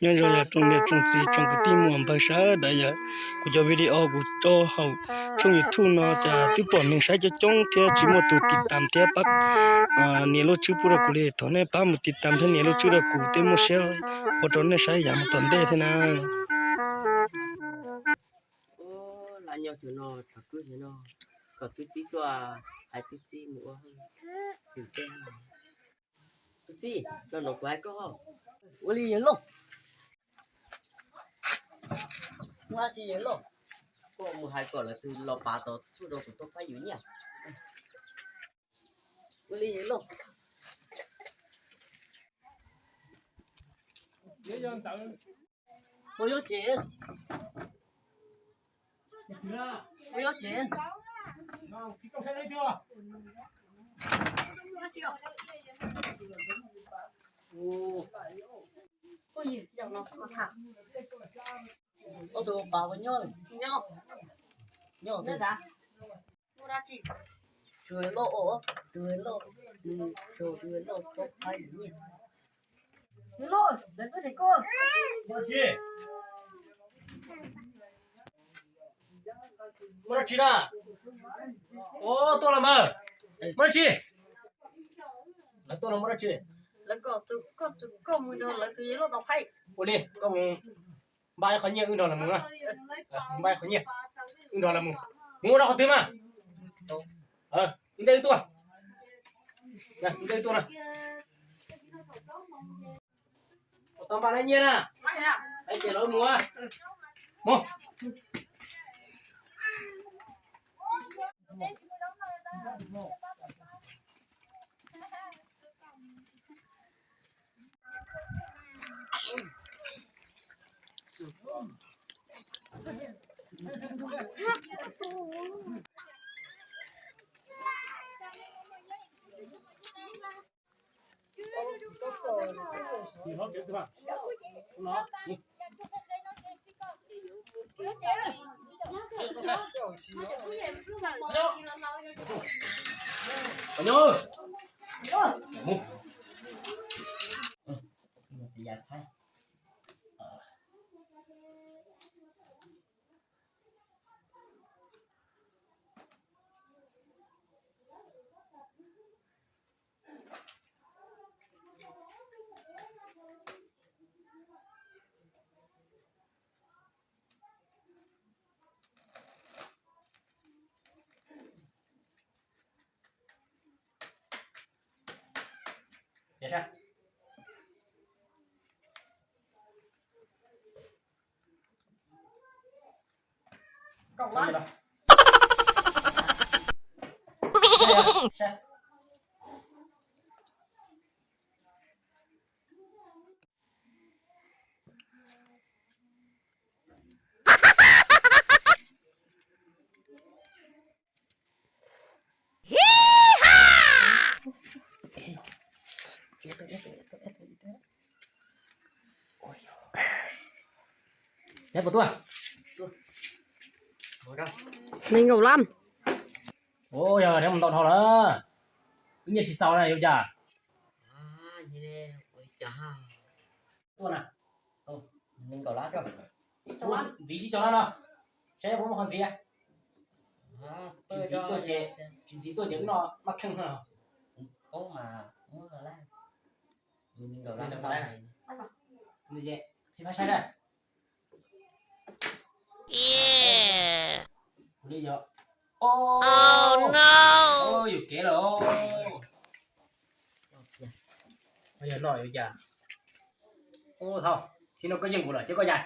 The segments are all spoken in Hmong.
Nyob zoo yog tsoom niam tsoom txiv tsoom kwv tij muam npawg sawv daws yom, kuv cov video kuv tso hauv tshooj YouTube no ces twb pom neeg saib coob coob thiab tsis muaj tus tiv tam thiab pab nias lub tswb pub rau kuv li. Thov nej pab mus tiv tam thiab nias lub tswb rau kuv thiab muaj siab ua rau nej saib yav mus tom ntej thiab na. Laj nyob tus no tshav kub no, kom tub txib tuaj hais tub txib mus ua hauj lwm. Tub txib, no no kuv hais koj, ua li yawg loj, ua li yawg loj, koj mus hais kom lawv tus los pav tod tuaj rau kuv tau pab yus nyiaj. Ua li yawg loj. Ua yuav tsev, ua yuav tsev. Ob tug pas ua nyob, nyob, tus loj, tus loj, tus loj tau pab yus nyiaj. Muaj dab tsi na? Ua tuaj los mas. Muaj dab tsi? Lawv tuaj no muaj dab tsi? Lawv kom koj mus nrog lawv tus yawg loj tau pab. Ua li koj mus npaj ib qho nyiaj wb nrog lawv mus na. Npaj ib qho nyiaj wb nrog lawv mus. Mus rau qhov twg mas? Ntej wb tuaj. Ntej wb tuaj na. Tau npaj lawv nyiaj na. Ces lawv mus. Mus. Neb puas tuaj? Neeg nkaum lab. Ua yog neb mus ntau dhau lawm, wb nyiaj tsis txaus na yuav cas? Tuaj na. Ntxiv tsib caug lab no, saib puas muaj qhov ntxiv. Tsis ntxiv tuaj ces, tsis ntxiv tuaj ces wb no maj kheej no. Qhib phab saib na. Li yog. Yus kev lawm. Yog no yuav cas? Thaum, thaum no koj yeej kuv lawm ces koj yais.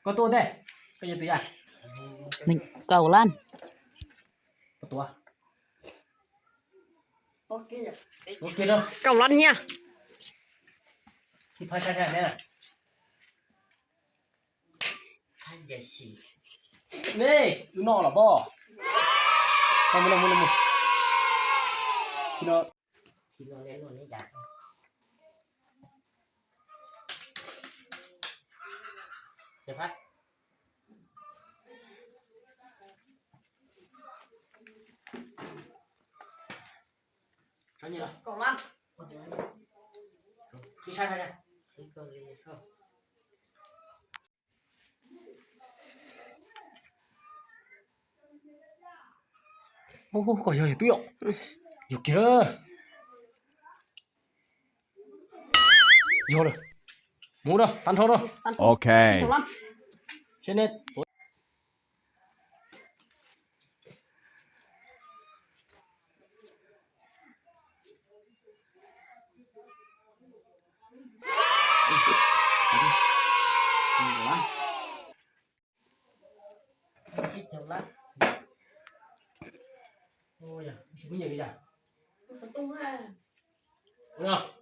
Koj tuaj ntej, koj yog tus yam. Kaum lab. Koj tuaj. Kaum lab nyiaj. Nej, lub no los pob. Koj yog yog twb yom. Yog kiag. Yog lawm. Mus da, tag nrho da. Ok. Seb neb.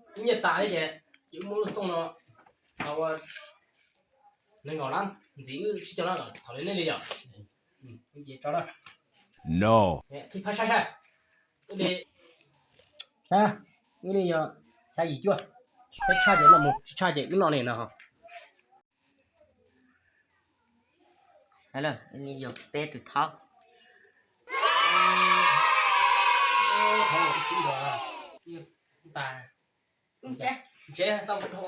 Wb nyiaj tas thiab ces, ces wb muab lub xov tooj no ua nees nkaum lab ntxiv, wb tsib caug lab kom thaum li nej li yom. Ces tso na. No. Saib, wb li yog xya yim cuaj. Peb tshaj ces no mus, tsis tshaj ces wb noj li no. Yog peb tus thab. Tsev txaj muag dhau.